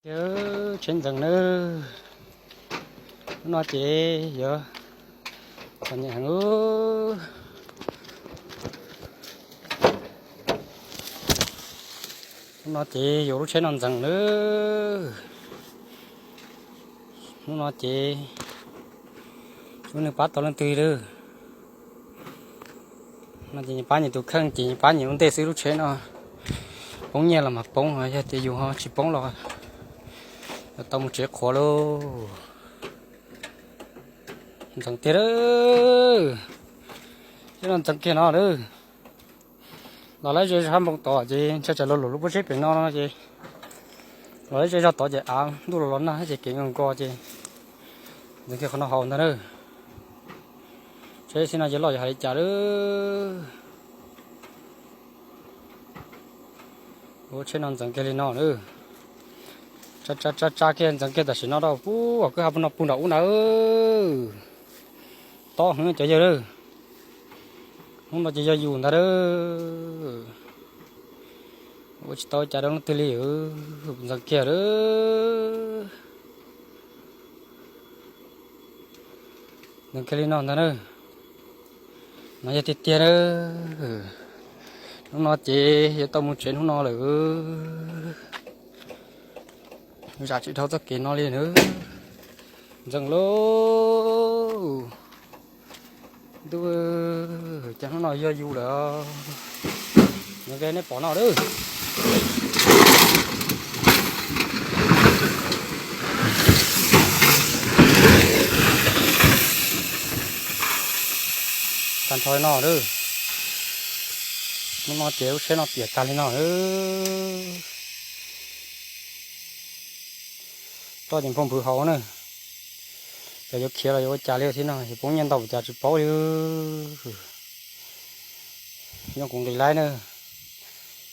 Tiag, tsheb ntxees nawb. Hnub no ces yuav txom nyem heev. Hnub no ces yuav lub tsheb no ntxees nawb. Hnub no ces tsis muaj neeg pab tau leej twg li. No ces nyias pab nyias tus kheej, ces nyias pab nyias ua ntej xwb, lub tsheb no poob nyiaj los mas poob, yog tias yus ho tsis poob los yuav tau mus tsev qhuav lauj. Ntxees tiag lauj. Tsheb no ntxees kiag no lauj. Los lawv zej zog hab npoo tod ces ntshai tsam luag luam lub pob zeb pem no no ces los lawv zej zog tod ces av ntuj los los nag ces kev nkaus nkaus ces ntxees kiag qhov no hauv ntag na. Tsheb xwb no ces loj yuav hais li cas lawm. Ua tsheb no ntxees kiag li no lawm. Tsa tsa tsa kiag ntxees kiag tam sim no rau pub kom kwj ha pug no pug nram ub ntawd. Tob heev cov yawg lawm. Hnub no ces yog yus ntag lawm. Ua tsis tau cas rau leej twg li, ntxees kiag lawm. Ntxees kiag li no ntag na. No yog tiag tiag na. Hnub no ces yuav tau mus tsev hnub no lawm. Zam tsis dhau txoj kev no li na. Ntxees lauj. Ntuj, cas hnub no yog yus lawm. Nyob ke nej pom no lawm. Tag nrho li no lawm. Hnub no ces lub tsheb no tiam tag li no lawm. Roj ces nphau nphwv hauv na. Ces yuav khiav los yuav ua cas li thiab no, ces poob nyiaj ntau cas tsis paub li. Nyob kuv nqis laib na,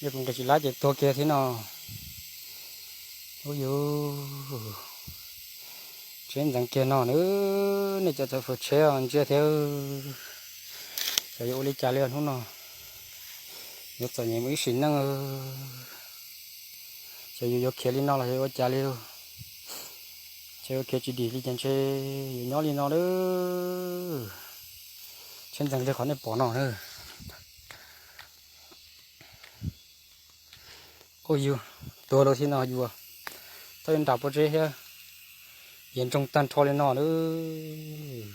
yog kuv nqis tsis laib ces tuag kiag thiab no. Ub yus, tsheb ntxeev kiag no na, nej cov txawv fawm tsheb ntsia thiab. Ces yuav ua li cas li hnub no, yuav txom nyem mus ib sim neej. Ces yus yuav khiav li no los yuav ua cas li lauj. Ces yuav khiav tsis dim li ces ntshe yuav nyob li no lawm. Tsheb ntxeev li qhov nej pom no na. Ub yus, tuag lawm thiab no yus, txhob yuav nram pob zeb thiab, yias ntsoog tag nrho li no lawm.